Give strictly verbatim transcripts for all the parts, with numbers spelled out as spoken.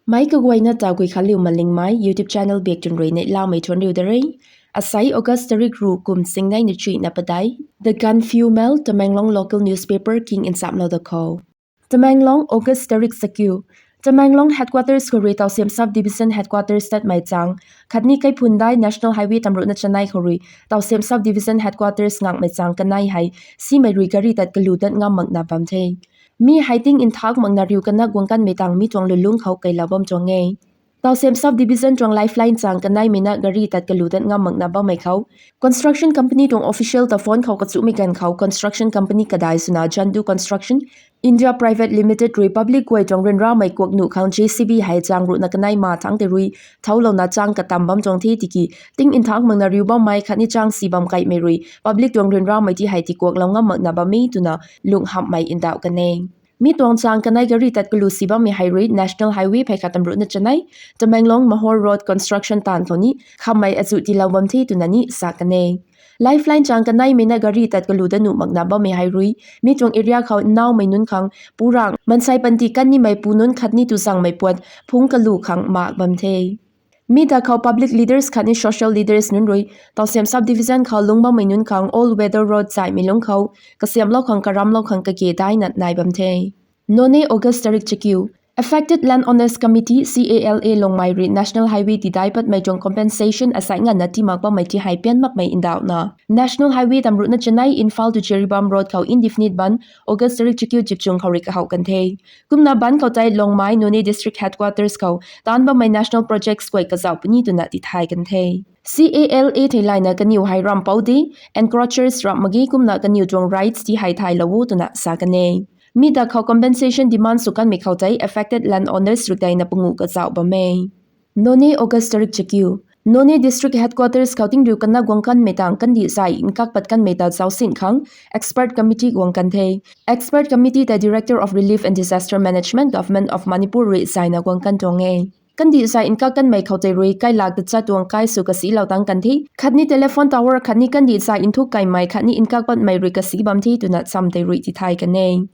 Meic kaguayna ta Guikhanliu Malingmei YouTube channel biak tun rui neihlamei thuanc riu da re. Asei August tarik ruh kum singnei na chuihna padeih. The Gaanphiu Mail, Tamenglong local newspaper king nchamlou da khou. Tamenglong, August tarik chakiu. Tamenglong headquarters khou rui Tawsem Sub Division headquarters tatmei chang khatni kaiphundai National Highway tamruhna chanei khou rui Tawsem Sub Division headquarters ngakmei chang kanei hei simei rui gari tat kalu dat ngam makna bam the. Mi hei ting nthak makna riu kana guang kanmei tang mi tuang lulung khou keilou bam tuang e. Tawsem Sub Division tuang lifeline chang kaneimei na gari tat kalu dat ngam makna bammei khou construction company tuang official ta phone khou kachuhmei ganv khou construction company kadai swna Jandu Construction India Private Limited rui public guay tuang ryanramei kuak nuh khang J C B hei chang ruhna kanei ma thangc tei rui thoulouna chang katam bam tuang the tiki ting nthak makna riu bammei khatni chang si bam kaimei rui public tuang ryanramei ti hei tikuaklou ngam makna bam e twna lunghamhmei ndauh kan e. Mi tuang chang kanei gari tat kalu si bammei hei rui National Highway phey khat tamruhna chanei Tamenglong Mahor Road construction taanv khou ni khammei azuh tiilou bam the twna ni sa kan e. Lifeline chang kaneimei na gari tat kalu dat nuh makna bammei hei rui mi tuang area khou nnaumei nunc khang purang mansei panty kan nimei pu nunc khatni tuzangmei puat phungc kalu khang mak bam the. Mi ta khou public leaders khatni social leaders nunc rui Tawsem Sub Division khou lungc bammei nunc khang all weather road zaihmei lungc khou kasiamhlou khang karamlou khang kage daina nai bam the. Noney, August tarik chakiu. Affected Landowners Committee, C A L A Longmai rui National Highway tidai patmei tuang compensation asei nganvna tii mak bammei ti hei pian makmei ndauhna National Highway tamruhna chanei Imphal to Jiribam Road khou indefinite bandh August tarik chakiu chipchung khou rui kahouh kan the. Kumna bandh khou tei Longmai, Noney District Headquarters khou taanc bammei national projects guay kazauh puni twna tithay kan the. C A L A theilayna kaniw hei ramh pouc de, encroachers ramh mak ge kumna kaniw tuang rights ti hei thaylou o twna sa kan e. Mi ta khou compensation demand sw kanmei khou tei affected landowners rui daina panguh kazauh bam e. Noney, August tarik chakiu. Noney District Headquarters khou tingriu kana guang kanmei tang kandih zai nkak pat kanmei ta zaucsin khang expert committee guang kan the. Expert committee ta Director of Relief and Disaster Management, Government of Manipur rui zaina guang kan tuang e. Kandih zai nkak kanmei khou tei rui kailak tachat tuang kai sw kasilou tang kan the. Khatni telephone tower khatni kandih zai nthuk kaimei khatni nkak patmei rui kasi bam the twna cham tei rui tithay kan e.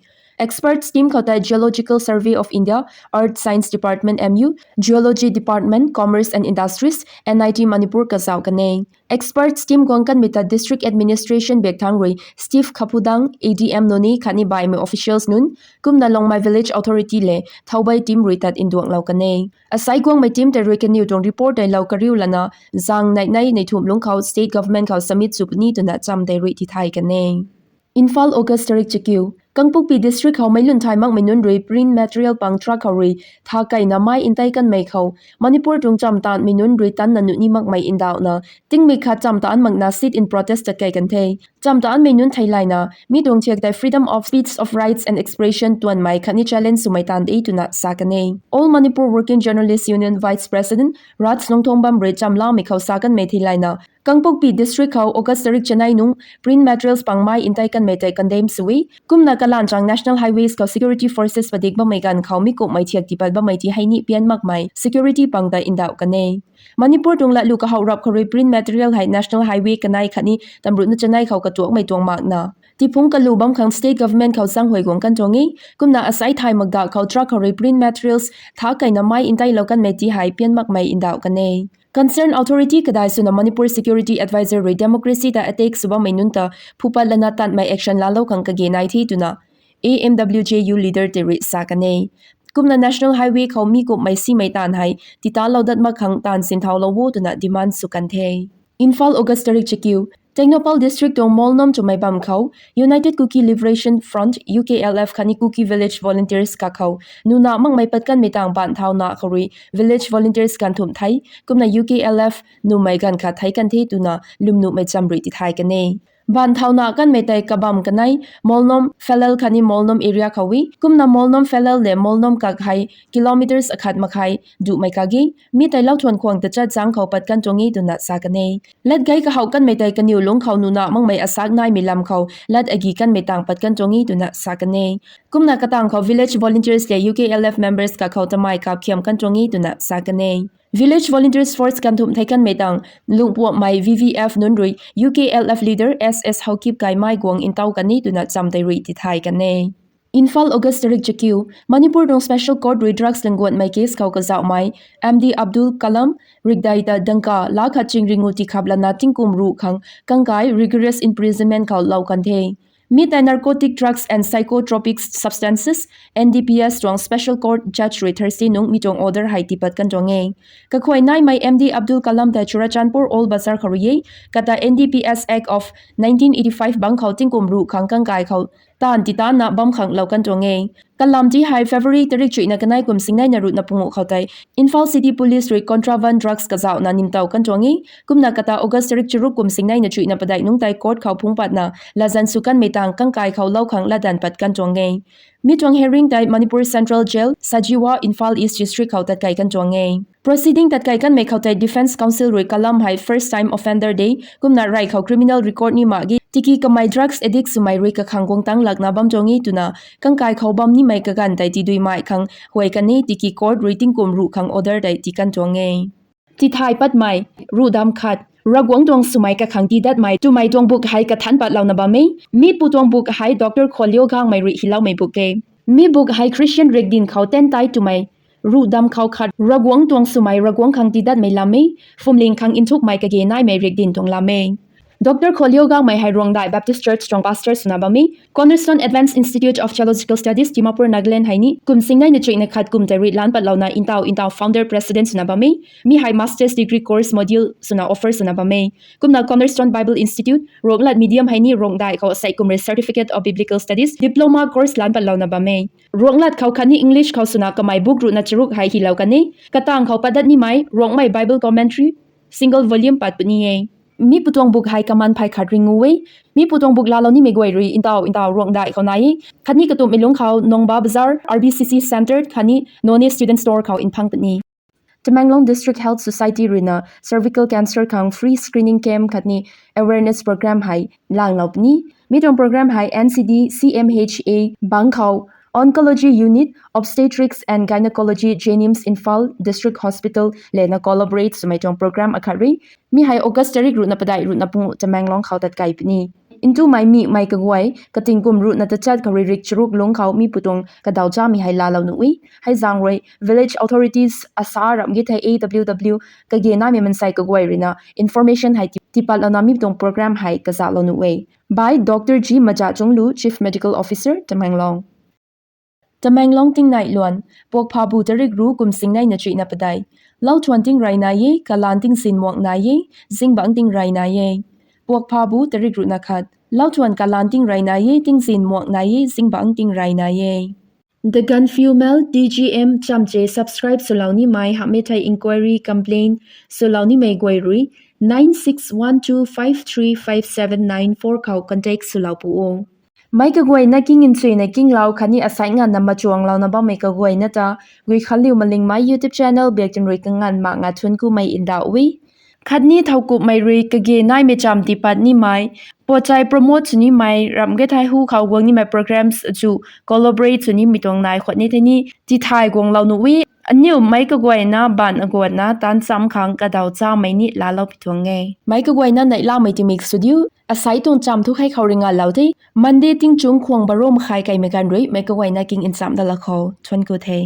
Experts team khou tei Geological Survey of India, Earth Science Department, M U, Geology Department, Commerce and Industries, N I T Manipur kazauh kan e. Experts team guang kanmei ta District Administration biak thang rui Steve Khapudang, A D M Noney khatni baihmei officials nunc, kumna Longmai Village Authority le Thoubei team rui tat nduanglou kan e. Asei guangmei team tei rui kaniw tuang report tei lou kariu lana zang neih nei neih thumh lungc khou state government khou submit sw puni twna cham tei rui tithay kan e. Imphal, August tarik chakiu. Kangpokpi District khou meic lun thay makmei nunc rui print material pang truck khou rui tha kaina mai ntei kanmei khou Manipur tuang chamv taanmei nunc rui tanna nuh ni makmei ndauhna tingmei khat chamv taanc makna sit-in protest tat kei kan the. Chamv taanmei nunc theilayna mi tuang thiak tei freedom of speech, of rights and expression tuanmei khatni challenge swmei taanv de twna sa kan e. All Manipur Working Journalists Union Vice President Raj Nongthombam rui chamlamei khou sa kanmei theilayna Kangpokpi District khou August tarik chanei nungc print materials pang mai ntei kanmei tei condemn sw e. Kumna kalanv chang National Highways khou security forces padik bammei ganv khou mi kumhmei thiak tipat bammei ti hei ni pian makmei security pang ta ndauh kan e. Manipur tuang latlu kahouh rap khou rui print material hei National Highway kanei khatni tamruhna chanei khou katuakmei tuang makna tiphungc kalu bam khang state government khou zaenghuay guang kan tuang e. Kumna asei thay makdak khou truck khou rui print materials tha kaina mai nteilou kanmei ti hei pian makmei ndauh kan e. Concerned authority kadai swna Manipur Security Advisor rui democracy ta attack sw bammei nunc ta phupat lana tanmei action laalou khang kage nai the twna A M W J U leader tei rui sa kan e. Kumna National Highway khou mi kumhmei simei taanv hei titalou dat mak khang taanv sinthaulou o twna demand sw kan the. Imphal, August tarik chakiu. Tengnoupal District tuang Molnom twmei bam khou United Kuki Liberation Front, U K L F khatni Kuki Village Volunteers kakhou nuna makmei pat kanmei tang baanc thauna khou rui Village Volunteers ganv thumh thei, kumna U K L F numei ganv khat thei kan the twna lwmnuhmei cham rui tithay kan e. Baanc thauna kanmei tei kabam kanei Molnom Phalal khatni Molnom area khou e, kumna Molnom Phalal le Molnom kak hei kilometers akhat makhai duhmei kage, mi tei lou thuan khwang tachat zaeng khou pat kan tuang e twna sa kan e. Lat gei kahouh kanmei tei kaniw lungc khou nuna makmei asak naimei lam khou lat agi kanmei tang pat kan tuang e twna sa kan e. Kumna katang khou Village Volunteers le U K L F members kakhou tamei kapkhiam kan tuang e twna sa kan e. Village Volunteers Force ganv thumh thei kanmei tang lungpuammei V V F nunc rui U K L F leader S S Haokip kai mai guang ntow kan e twna cham tei rui tithay kan e. Imphal, August tarik chakiu. Manipur tuang Special Court rui drugs langguanmei case khou kazauhmei M D Abdul Kalam rikdei ta dangka laa khat ching ringu tikhap lana tingkum ruh khang kangkai rigorous imprisonment khou lou kan the. Mi tei Narcotic Drugs and Psychotropic Substances, N D P S tuang Special Court Judge rui Thursday nung mi tuang order hei tiipat kan tuang e. Kakhuay naimei M D Abdul Kalam tei Churachandpur Old Bazar khou rui e, kata N D P S Act of nineteen eighty-five bang khou tingkum ruh khang kangkai khou taanv titanna bam khang lou kan tuang e. Kalam ti hei February tarik chuihna kanei kum singneina ruhna pungu khou tei Imphal City Police rui contraband drugs kazauhna nimtow kan tuang e. Kumna kata August tarik charuk kum singneina chuihna padeih nungc tei court khou phungc patna latzan sw kanmei tang kangkai khou lou khang latdanv pat kan tuang e. Mi tuang hearing tei Manipur Central Jail, Sajiwa, Imphal East District khou tatkai kan tuang e. Proceeding tatkai kanmei khou tei Defence Counsel rui Kalam hei first time offender de, kumna rey khou criminal record ni mak ge, tiki kamei drugs addict swmei rui kakhang guang tang lakna bam tuang e twna kangkai khou bam nimei kaganv tei tiduimei khang huay kan e, tiki court rui tingkum ruh khang order tei tii kan tuang e. Tithay patmei, ruhdam khat, Ravguangc tuang swmei kakhang tiidatmei twmei tuang buk hei kathanc patlouna bam e. Mi pu tuang buk hei Doctor Kholio Gangmei rui hiloumei buk e. Mi buk hei Christian rikdin khou ten tei twmei ruhdam khou khat Ravguangc tuang swmei Ravguangc khang tiidatmei lam e, phwamling khang nthukmei kage naimei rikdin tuang lam e. Doctor Kholio Gangmei hei Ruangdaih Baptist Church tuang pastor swna bam e. Cornerstone Advanced Institute of Theological Studies, Dimapur, Nagaland hei ni kum singneina chuihna khat kum tei rui lan patlouna ntaw ntaw founder president swna bam e. Mi hei master's degree course module swna offer swna bam e. Kumna Cornerstone Bible Institute, Ruanglat medium hei ni Ruangdaih khou sei kum rui Certificate of Biblical Studies, diploma course lan patlouna bam e. Ruanglat khou khatni English khou swna kamei buk ruhna charuk hei hilou kan e. Katang khou patdat nimei Ruangmei Bible Commentary single volume pat puni e. Mi pu tuang buk hei kaman phey khat ringu e. Mi pu tuang buk laalou nimei guay rui ntaw ntaw Ruangdaih khou nai e. Khatni katumhmei lungc khou Nongba Bazar, R B C C Centre khatni Noney Student Store khou nphang puni. Tamenglong District Health Society ruina cervical cancer khang free screening camp khatni awareness program hei langlou puni. Mi tuang program hei N C D C M H A bang khou Oncology Unit, Obstetrics and Gynecology, Jenims Imphal District Hospital lena collaborate swmei tuang program akhat rui. Mi hei August tarik ruhna padeih ruhna pungu Tamenglong khou tatkai puni. Ntumei mimei kaguay kating kum ruhna tachat khou rui rik charuk lungc khou mi pu tuang kadaw chamei hei laalou nuh e. Hei zaeng rui village authorities, ASHA ramh ge thei A W W kage naimei mansei kaguay ruina information hei ti- tiipatlouna mi pu tuang program hei kazauhlou nuh e. By Doctor G Majachunglu, Chief Medical Officer, Tamenglong. Tamenglong tingnai luan, Puakphabu tarik ruh kum singneina chuihna padeih. Lauthuan tingrey nai e, kalan tingzin muak nai e, zingbangc tingrey nai e. Puakphabu tarik ruhna khat. Lauthuan kalan tingrey nai e, tingzin muak nai e, zingbangc tingrey nai e. The Gaanphiu Mail, T G M, chamche subscribe swlou nimei hamhmei thei inquiry, complaint swlou nimei guay rui nine six one two five three five seven nine four khou contact swlou pu o. Meic kaguayna king nchuina kinglou khatni asei nganvna machuanglouna bammei kaguayna ta Guikhanliu Malingmei YouTube channel biak tin rui kanganv mak nga thuanc kumei ndauh e. Khatni thowkumhmei rui kage naimei cham tiipat nimei, pochai promote sw nimei, ramh ge thei hu khou guang nimei programs achu collaborate sw nimei tuang nai khwan ni thei ni tithay guanglou nuh e. Aniu meic kaguayna baanv aguanna taanv cham khang kadaw chamei ni laalou pi tuang e. Meic kaguayna neihlamei tingmik sw diu, asei tuang cham thu khei khou ri ngalou the. Monday tingchung khwang baro makhai kaimei ganv rui meic kaguayna king nchamc dat lak khou thuanc ku the.